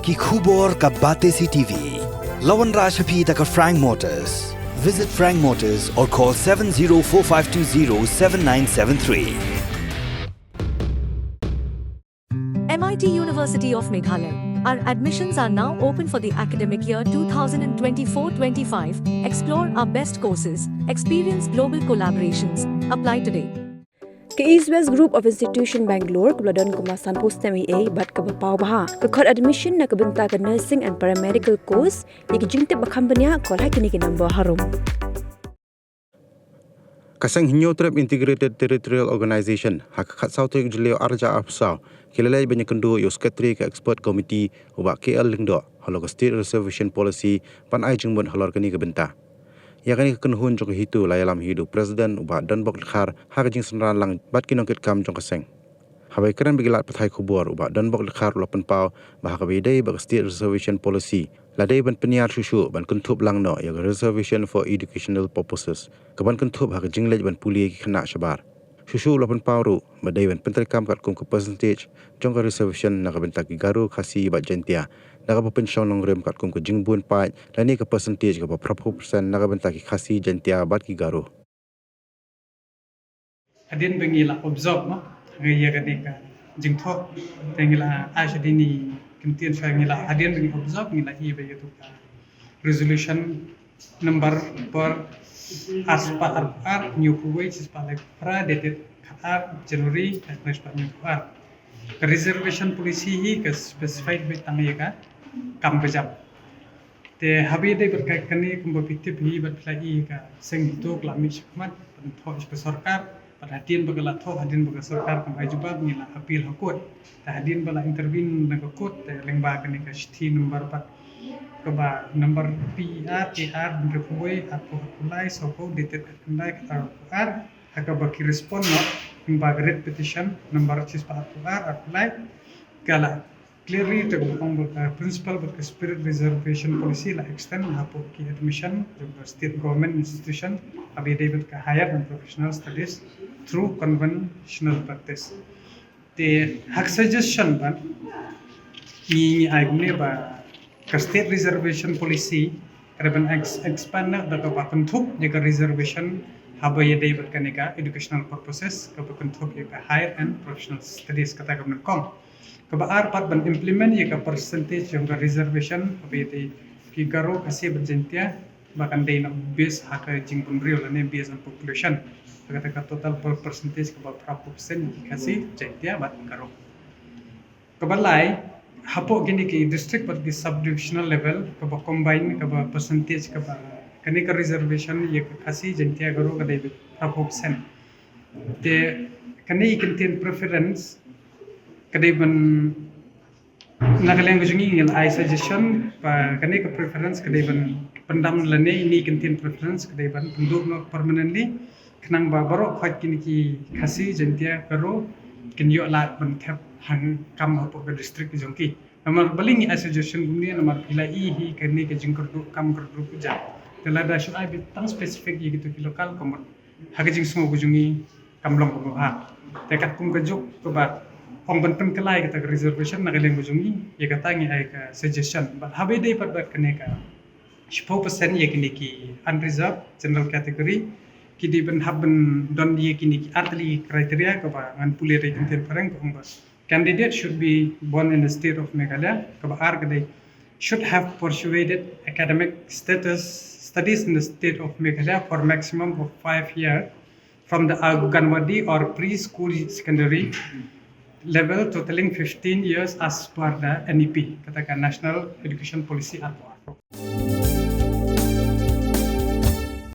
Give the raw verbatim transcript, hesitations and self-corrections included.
Ki khubor ka Batesi TV. La wanrah sha phi da ka Frank Motors. Visit Frank Motors or call seven zero four five two zero seven nine seven three. M I T University of Meghalaya. Our admissions are now open for the academic year two thousand twenty-four twenty-five. Explore our best courses, experience global collaborations. Apply today. Ka East West Group of Institution Bangalore kaba la don kumba sanphew snem eiei bad kaba paw bha ka khot admission na ka bynta ka nursing and paramedical course. Ïa ki jingtip ba kham bniah call ha kine ki number harum. Ka seng Hynñiewtrep Integrated Territorial Organization ha ka khatsaw tarik Jylliew arhajar arphew saw ki la leit ban ïakynduh ïa u Secretary ka Expert Committee u Bah K L Lyngdoh halor ka State Reservation Policy ban ai jingmut halor kane ka bynta. Ïa kane ka kynhun jong ka HITO la ïalam hi da u President u Bah Donbok Dkhar ha ka jingsynran lang bad ki nongkitkam jong ka seng. Haba ïakren bad ki lad pathai khubor u Bah Donbok Dkhar u la pynpaw ba ha kaba ïadei bad ka State Reservation Policy la dei ban pynïar shuh shuh ban kynthup lang noh ïa ka Reservation for Educational Purposes kaban kynthup ha ka jingleit ban pule ki khynnah shabar. Shuh shuh u la pynpaw ruh ba dei ban pyntreikam katkum ka percentage jong ka reservation na ka bynta ki Garo, Khasi bad Jaintia, na kaba pynshong nongrim katkum ka jingbun paid lane ka percentage kaba phra phew percent na ka bynta ki Khasi, Jaintia bad ki Garo. Hadien ba ngi la observe ma, ngi ïa kane ka jingthoh, te ngi la ai sha dei ni kyntien sha ngi la, hadien ba ngi observe ngi la ïa ba ïa tu ka resolution number por arspah arphew ar, hynñiewphew wei shispah laiphew phra, dated khatar January, arspah hynñiewphew ar. Ka reservation policy hi ka specified beit tang ïa ka kam ka jam. Te haba ïadei bad ka kane kumba phi tip hi bad phi la i ka seng HITO ka la mih shakhmat ban thoh sha ka sorkar, bad hadien ba ka la thoh, hadien ba ka sorkar kam ai jubab ngi la appeal ha court. Te hadien ba la intervene na ka court te lyngba kane ka shithi number pat kaba number P E R A R hynriewphew wei arphew arphew lai sawphew dated khatkhyndai khatar arphew ar, ha kaba ki respond noh lyngba ka writ petition number shispah arphew ar arphew lai ka la clearly te ka ong ba ka principle bad ka spirit reservation policy la extend hapoh ki admission jong ka state government institution haba ïadei bad ka higher and professional studies through conventional practice. Te ha ka suggestion pat ngi ngi ai kumne ba ka state reservation policy ka dei ban ex- expand na da kaba kynthup ïa ka reservation haba ïadei bad kane ka educational purposes kaba kynthup ïa ka higher and professional studies kata ka nyngkong. Kaba ar pat ban implement ïa ka percentage jong ka reservation haba ïadei ki Garo, Khasi bad Jaintia ba kan dei na base ha ka jingbun briew lane base on population. Kata ka total per- percentage kaba phra phew percent ki Khasi, Jaintia bad Garo. Kaba lai, hapoh kine ki district bad ki subdivisional level kaba combine kaba percentage kaba kane ka reservation ïa ka Khasi, Jaintia, Garo ka dei phra phew percent. Te kane i kyntien preference ka dei ban na ka liang ka jong ngi ngi la ai suggestion ba kane ka preference ka dei ban pyndam lane ine i kyntien preference ka dei ban pynduh noh permanently khnang ba baroh khoit kine ki Khasi, Jaintia, Garo kin ïoh lad ban thep hangkam hapoh ka district jong ki. Namar balei ngi ai suggestion kumne namar phi la i hi kane ka jingkyrduh kam kyrduh ka jam. Te lada shu ai beit tang specific ïa kito ki local ka mut ha ka jingsngew ka jong ngi kam long kumno ha. Te katkum ka juk kaba ong ban pynkylla ïa kata ka reservation na ka liang ka jong ngi ïa kata ngi ai ka suggestion. Bad haba ïadei pat bad kane ka shiphew percent ïa kine ki unreserved general category ki dei ban hap ban don ïa kine ki artylli criteria kaba ngan pule da ki kyntien phareng ka ong ba candidate should be born in the state of Meghalaya, kaba ar ka dei should have pursued academic status studies in the state of Meghalaya for maximum of five years from the Anganwadi or preschool secondary level totaling fifteen years as per the N E P, kata ka National Education Policy arphew ar.